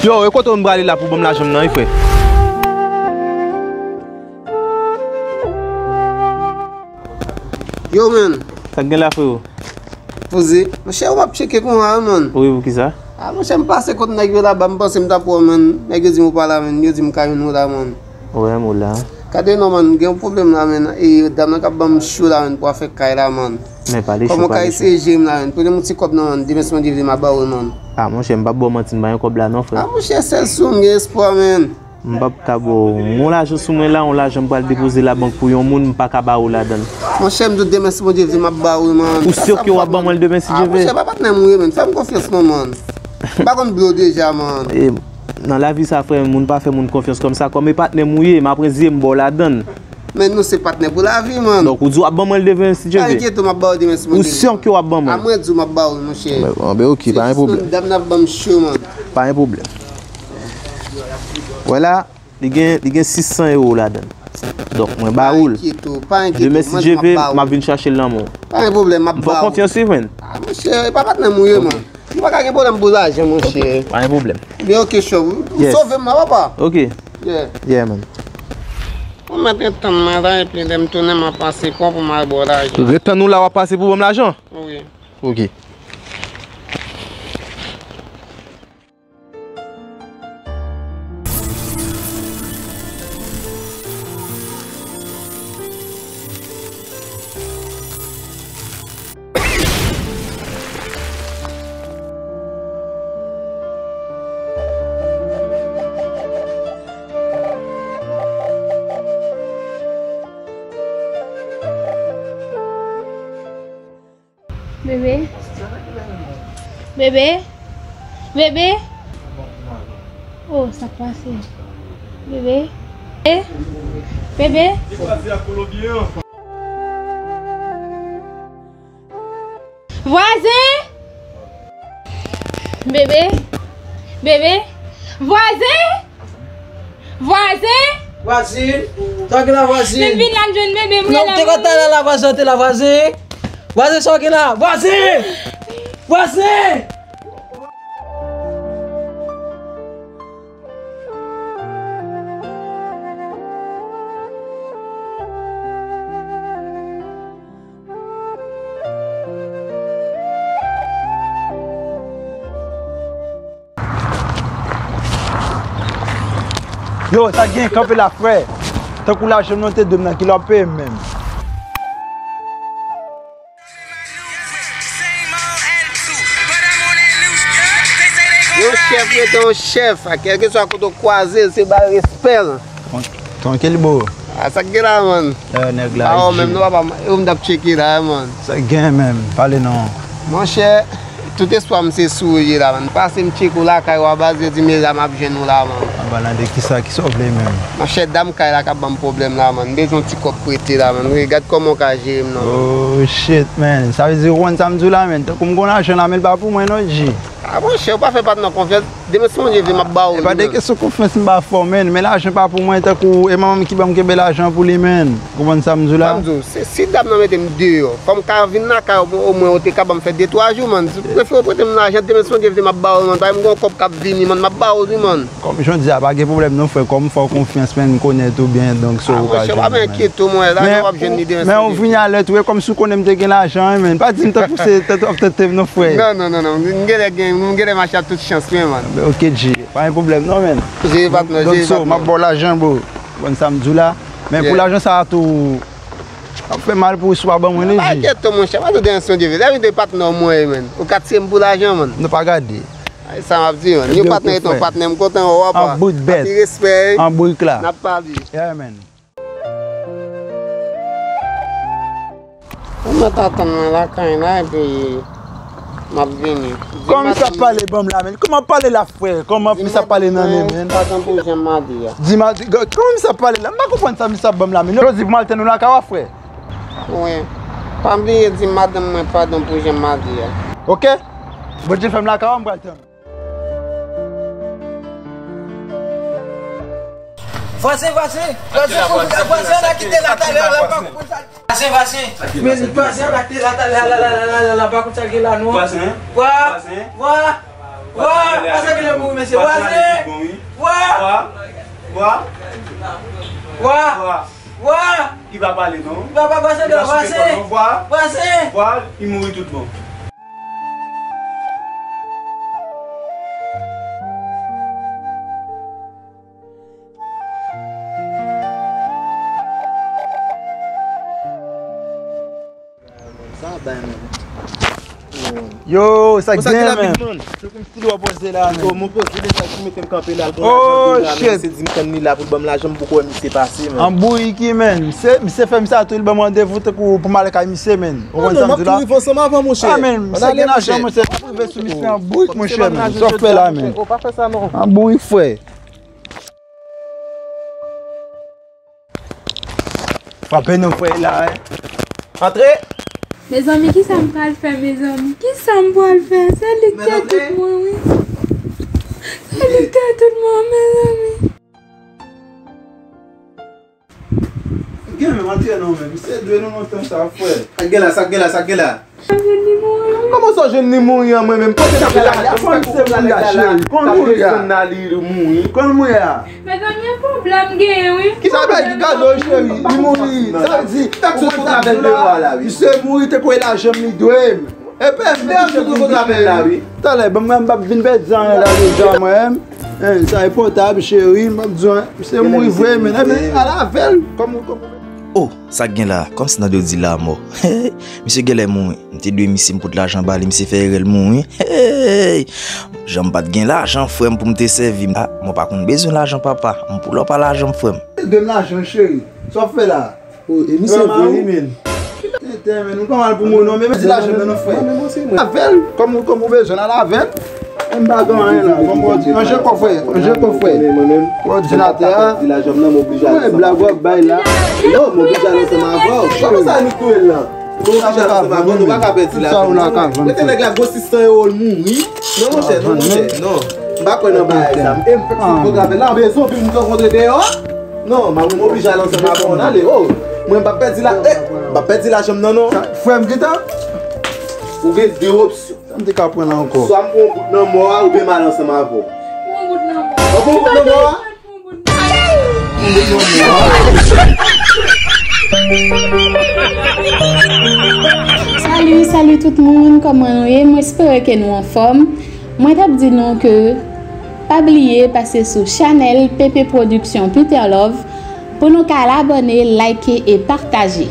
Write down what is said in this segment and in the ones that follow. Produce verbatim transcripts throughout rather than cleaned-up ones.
Yo, e kote w m prale la pou ban m lajan m nan, wi, frè? Yo, man. Sa k gen la, freo? Poze. Monchè, ou m ap tcheke konsa, wi, man. Wi, poukisa? A, monchè, m pase kot nèg yo laba, m panse m t ap wè w, man. Nèg yo di m ou pa la, man. Yo di m ka jwenn ou la, man. Wè, m ou la. Gade non, man, gen yon pwoblèm la, man. E dam nan k ap ban m cho la, man, pou afè kay la, man. Men pale cho, pale cho. Kòman kay se je m la, man? Prete m yon ti kòb non, man. Demen si Bondye vle, m ap ba ou l, man. A, monchè, m p ap ba w manti, m pa gen kòb la non, frè. A, monchè, sèl si w m gen espwa, man. M p ap ka ba w. M gon lajan sou mwen la, yon lajan m pral depoze labank pou yon moun, m pa ka ba ou ladan l. Monchè, m di w demen si Bondye vle, m ap ba ou l, man. Ou si ke w ap ban mwen l demen si Dye vle? A, monchè, pa patnè m ou ye, man. Fè m konfyans non, man. M pa konn ble w deja, man. E, nan lavi sa, frè, moun pa fè moun konfyans kòmsa. Kòm e patnè m ou ye, m ap rizye m ba w ladan l. Men nou se patnè pou lavi, man. Donk, ou di w ap ban mwen l demen si Dye vle? Pa enkyete w, m ap ba w demen si Bondye vle. Ou si ke w ap ban mwen l? A, mwen di w m ap ba w l, monchè. Bon, ben, ok, pa gen pwoblèm. Dam nan ap ban m cho, man. Pa gen pwoblèm. Wè la, li gen, li gen sis san ewo ladan l. Donk, mwen ba ou l. Pa enkyete w, pa enkyete w. Demen si Dye vle, m ap vin chache l nan men w. Pa gen pwoblèm, m ap ba ou l. M fè w konfyans, wi, frè. A, monchè, e pa patnè m ou ye, man. Nou pa ka gen pwoblèm pou lajan, monchè. Pa gen pwoblèm. Men ok, chòv. Ou sove m la, papa. Ok. Yeah. Yeah, man. Ou mèt ret tann mwen la, epi lè m tounen, m ap pase kò pou m al ba w lajan. Ret tann ou la, w ap pase pou ban m lajan? Wi. Ok. Bebe? Bebe? Bebe? Oh, sa k pase? Bebe? Eh? Bebe? Vwazen! Bebe! Bebe! Vwazen! Vwazen! Vwazin! Sa w gen la, vwazin? Men vin la, m jwenn bebe m. Non, m te kontan la, la, vwazin, te la, vwazin. Vwazin, sa w gen la? Vwazin! Vwazin! Yo, sa gen kanpe la, frè. Tankou lajan m nan te dwe m nan, kilè w ap peye m menm? Yon chèf rete yon chèf. A kèlkeswa kote w kwaze l, se ba l respè l. Tran-, trankil, bro. A, sa k gen la, man? Lè nèg la, a, menm non, papa, yo m t ap tcheke la, man. Sa k gen menm? Pale non. Monchè, Tout espwa m se sou ou ye la, man. Pase m tcheke w lakay ou a baz, yo di m e la m ap jwenn ou la, man. An palan de kisa, kisa w vle menm? Monchè, dam kay la k ap ban m pwoblèm la, man. M bezwen yon ti kòb prete la, man. Wi, gad kòman w ka jere m nan, man. Oh shit, man. Sa vle di ou konn sa m di w la, man. Tankou m gon lajan la, men l pa pou mwen non, G. A monchè, ou pa fè patnè w konfyans. Demen si Bondye vle, m ap ba ou li, man. E pa de kesyon konfyans m pa fè w, man. Men lajan pa pou mwen, tankou e manman m ki ban m kenbe lajan pou li, man. Ou konprann sa m di w la? Ban m di w, se, si dam nan mete m deyò, fò m ka vin lakay ou, omwen ou te ka ban m fè de twa jou, man. Prefere w prete m lajan, demen si Bondye vle m ap ba ou l, man. Paske m gen yon kòb k ap vini, man, m ap ba ou li, man. Kòm jan w di a, pa gen pwoblèm non, frè. Kòm m fè w konfyans, man, m konnen tou byen, donk so ou ka jwenn li, man. A monchè, pa enkyete w, monchè, lajan w ap jwenn li demen si Bondye vle. Men ou vini alè tou, e kòmsi w konnen m te gen lajan, man. Pa di m tankou se tèt w ap tante m non, frè. Non, non, non, non. M genlè gen, m genlè mache ak tout chans mwen, man. Ok, G. Pa gen pwoblèm non, man. Jere patnè, jere patnè. Donk so, m ap ba w lajan, bro. Konn sa m di w la. Men pou lajan sa a tou, ap fè mal pou ou si w pa ban mwen li, G. Pa enkyete w, monchè, pa tou de ansyon de vi. Lè vin de patnè w mwen ye, man. Ou ka tiye m pou lajan, man. Nou pa gade. Ay, sa m ap di, man. Yon patnè ret yon patnè, m kontan wè w apa. An bout bèt. Anpil respè. An brik la. N ap pale. Yeah, man. Ou mèt atann mwen lakay la, epi m ap vini. Kòman misye ap pale ban m la, man? Kòman ap pale la, frè? Kòman misye ap pale nan men, man? Padon pou jan m ap di a. Di m a, kòman misye ap pale la? M pa konprann sa misye ap ban m la, man. Yo di pou m al tann ou lakay ou a, frè. Wi. Pa bliye di madanm mwen padon pou jan m ap di a. Ok? Bondye fè m lakay ou a, m pral tann ou. Vwazen, vwazen, vwazen, vwazen, vwazen, n a kite la talè, la pa konprann sa. Vwazen, vwazen. Men vwazen, n a kite la talè, la, la, la, la, la, la, pa konn sa gen la, non. Vwazen. Vwa, vwa, vwa, pa sa gen la pou mesye. Vwazen. Vwa, vwa, vwa, vwa, vwa. Li pa pale, non. Li pa pale, vwazen, vwazen. Vwa, vwazen. Vwa, li mouri tout bon. Sa bay, man. Yo, sa k gen, man? Se kòmsi w poze la, man. Oh, mwen poze deja, ki mete m kanpe la, l gon lajan deja, men misye di m tann li la pou l ban m lajan, m poko wè misye pase, man. An bouriki, man. Misye, misye fè m sa tou, li ban m randevou tankou pou m ale kay misye, man. Ou konn sa m di la? Non, non, m ap tou rive ansanm avè w, monchè. Ah, man, misye gen lajan, monchè. M ap rive sou misye an bourik, monchè, man. Sa w fè la, man? Oh, pa fè sa, non. An bourik, frè. Frape non, frè, la, wi. Antre! Mezanmi, kisa m pral fè, mezanmi? Kisa m pral fè? Se li k te tout mwen, wi. Se li k te tout mwen, mezanmi. Gen menm antre non, men misye dwe nou lontan sa, frè. Sa k gen la, sa k gen la, sa k gen la? Kòman sa w jwenn li mouri an mwen menm? Kote sa pral ale? Konn se moun la, cheri. Konn moun la. Konn moun la. Mezanmi, yon pwoblèm genyen, wi. Kisa bay ki gade w, cheri? Li mouri. Sa vle di, ou konn sa m di w la? Misye mouri, te kwe lajan m li dwe m. Epi m te sou kontrapèl la, wi. Talè, ban mwen, m p ap vin pèdi anyen la deja, mwen. Hein, sa e pòtab, cheri, m p ap di w, hein. Misye mouri vre, men, men, al avè l. Kòm, kòm. Oh, sa k gen la? Kòmsi nan do di lanmò. Misye genlè mouri. M te dwe misye, m pot lajan ba li, misye fè erè l mouri. Hey! Jan m pa t gen lajan, frè m, pou m te sèvi. Ah, mwen pa konn bezwen lajan, papa. M pou lò pa lajan, frè m. Dwe m lajan, cheri. Sa w ap fè la? Oh, e misye vre wi, men. Tenten, men, nou pa mal pou moun, non, men, men di lajan nan, non, frè. Avè l, kòm ou, kòm ou bezwen, al avè l. M pa gen anyen la. Kòm ou di, ranje kò, frè, ranje kò, frè. Òdinatè a. Mwen, blag w ap bay la. Non, m oblije al ansanm avè w. Kòman sa nou touye l la? Nou oblije al ansanm avè w, nou pa ka pèdi lajan. Rete nèg la, gwo sis san ewo l mouri. Non, monchè, non, monchè, non. M pa kwè nan bagay sa. E m fèk sou kontrapèl la, m bezwen anpil moun rankontre deyò. Non, m ap oblije al ansanm avè w, n ale, oh. Mwen m p ap pèdi la, eh, m p ap pèdi lajan m nan, non. Frè m, gentan. Ou gen de opsyon. Sa m te ka pran la ankò? Swa m pran yon bout nan mò a, oubyen m al ansanm avè w. Pran yon bout nan mò a. Ou pran yon bout nan mò a? Pran yon bout nan mò a. Salut, salut tout moun, kòman nou ye? Mwen espere ke nou anfòm. Mwen t ap di nou ke pa bliye pase sou chanèl P P Production Peter Love pou nou ka al abòne, like e pataje.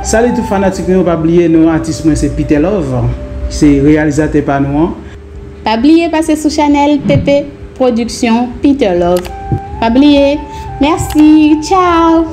Salut tout fanatik nou yo, pa bliye non, atis mwen se Peter Love, se reyalizatè pa nou an. Pa bliye pase sou chanèl P P Production Peter Love. Pa bliye. Mèsi, tchao.